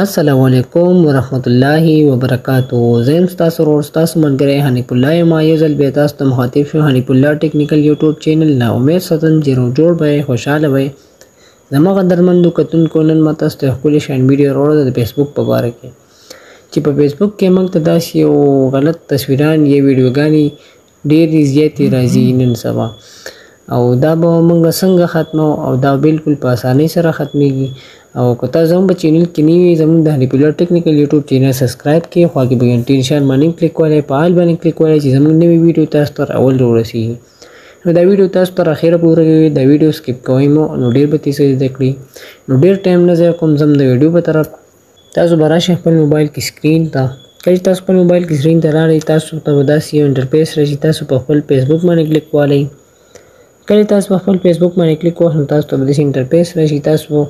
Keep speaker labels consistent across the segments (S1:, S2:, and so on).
S1: السلام علیکم ورحمت الله وبرکاتو. زه یم ستاسو ورور، ستاسو ملګری حنیف الله یم. یو ځل بیا تاسو ته مخاطب شو حنیف الله ټیکنیکل یوټیوب چینل نه. امید ساتم چې روغ جوړ به یئ، خوشحاله به یئ. زما قدرمندو کتونکو، نن ما تاسو ته ښکلې شان ویډیو راوړه د فیسبوک په باره کې، چې په فیسبوک کې موږ ته داسې یو غلط تصویران یا ویډیوګانې ډېرې زیاتې راځي نن سبا، او دا به موږ څنګه ختمو؟ او دا بالکل په اسانۍ سره ختمیږي. او که تاسو زموږ په چینل کې نه وي، زموږ د حنیف الله ټیکنیکل یوټیوب چینل سبسکرایب کړئ، خوا کې به ګنټې نشان باندې کلیک ولی، په آل باندې کلیک ولی چې زموږ نوې ویډیو تاسو تر اول ورسیږي. نو دا ویډیو تاسو تر اخره پورې وي، دا ویډیو سکیپ کوئ مو، نو ډېر به تاسو زده کړئ. نو ډېر ټایم نه ضایع کوم، ځم د ویډیو په طرف. تاسو به راشئ خپل موبایل کې سکرین ته. کله چې تاسو خپل موبایل کې سکرین ته راغلئ، تاسو ته به داسې یو انټرفیس راشي. تاسو په خپل فیسبوک باندې کلیک والی. کله تاسو په خپل فیسبوک باندې کلیک وکړئ، نو تاسو ته به داسې انټرفیس راشي. تاسو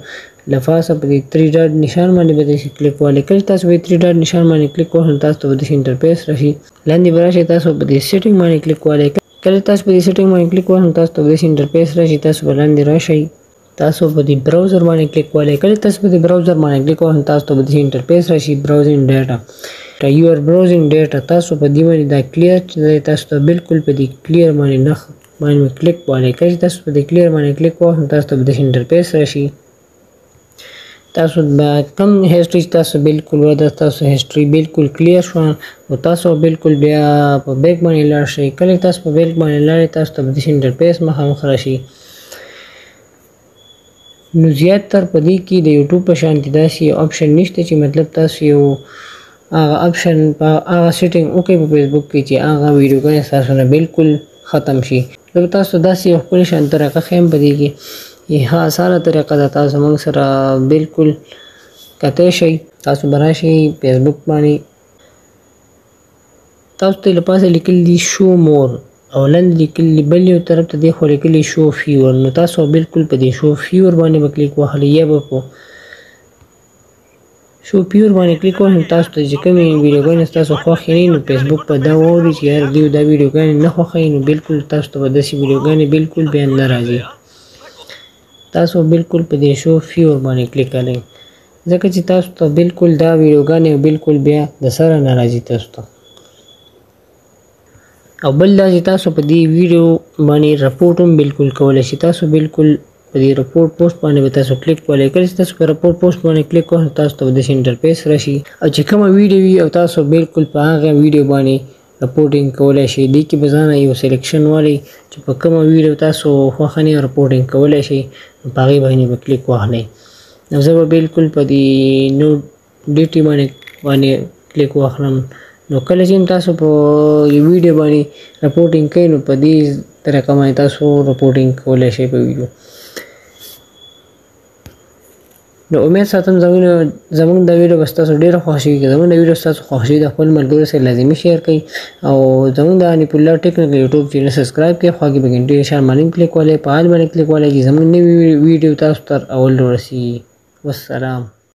S1: له پاسه په دې 3 ډاټ نشان باندې به داسې کلیک والی. کله تاسو په 3 ډاټ نشان باندې کلیک وکړئ، نو تاسو ته به داسې انټرفیس راشي. لاندې به راشي، تاسو په دې سیټینګ باندې کلیک والی. کله تاسو په دې سیټینګ باندې کلیک وکړئ، نو تاسو ته به داسې انټرفیس راشي. تاسو به لاندې راشئ، تاسو په دې براوزر باندې کلیک والی. کله تاسو په دې براوزر باندې کلیک وکړئ، نو تاسو ته به داسې انټرفیس راشي، براوزینګ ډیټا، یور براوزینګ ډیټا. تاسو په دې باندې دا کلیر چې تاسو ته بالکل په دې کلیر باندې نښه باندې کلیک والی. کله چې تاسو په دې کلیر باندې کلیک وکړئ، نو تاسو ته به داسې انټرفیس راشي. تاسو به کم هیسټري چې تاسو بالکل وه، تاسو هیسټري بالکل کلیر شوه، نو تاسو بالکل بیا په بیک باندې لاړ شئ. کله چې تاسو په بیک باندې لاړئ، تاسو ته به داسې انټرفیس مخامخ راشي. نو زیات تر په دې کې د یوټیوب په شان کې داسې یو اپشن نشته چې مطلب تاسو یو هغه اپشن په هغه سیټینګ وکړئ په فیسبوک کې چې هغه ویډیوګانې ستاسو نه بالکل ختم شي. نو تاسو داسې یو ښکلې شان طریقه ښیم په دې کې، ښه اسانه طریقه ده، تاسو موږ سره بالکل کتی شئ. تاسو به راشئ فیسبوک باندې، تاسو ته له پاسه لیکل دي شو مور، او لاندې لیکل دي بل یو طرف ته دې خو لیکلي شو فیور. نو تاسو بالکل په دې شو فیور باندې به کلیک وهلی، یا به په شو پیور باندې کلیک وهئ. نو تاسو ته چې کومې ویډیوګانې ستاسو خوښې نه، نو فیسبوک به دا واوري چې یار دیو دا ویډیوګانې نه خوښوي، نو بالکل تاسو ته به داسې ویډیوګانې بالکل بیا نه راځي. تاسو بالکل په دې شو فیور باندې کلیک کړئ، ځکه چې تاسو ته بالکل دا ویډیوګانې بالکل بیا د سره نه راځي تاسو ته. او بل دا چې تاسو په دې ویډیو باندې رپورټ هم بالکل کولی شئ. تاسو بالکل په دې رپورټ پوسټ باندې به تاسو کلیک کولی. کله چې تاسو په رپورټ پوسټ باندې کلیک وکړئ، تاسو ته به داسې انټرفیس راشي، او چې کومه ویډیو وي او تاسو بالکل په هغه ویډیو باندې رپورټینګ کولی شئ. دې کې به ځانه یو سلیکشن والی چې په کومه ویډیو تاسو خوښه نه رپورټینګ کولی شئ، نو په هغې باندې به کلیک واخلئ. نو زه به بالکل په دې نو ډي ټي باندې کلیک واخلم. نو کله چې تاسو په یو ویډیو باندې رپورټینګ کوئ، نو په دې طریقه باندې تاسو رپورټینګ کولی شئ په ویډیو. نو امید ساتم زموږ دا ویډیو به ستاسو ډېره خوښ شي. که زموږ دا ویډیو ستاسو خوښ شي، د خپل ملګرو سره لازمي شیر کړئ، او زموږ د حنیف الله ټیکنیکل یوټیوب چینل سبسکرایب کړئ، خوا کې به ګنټې نشان باندې کلیک والی، په آل باندې کلیک والی چې زموږ نوې ویډیو تاسو تر اول ورسیږي. والسلام.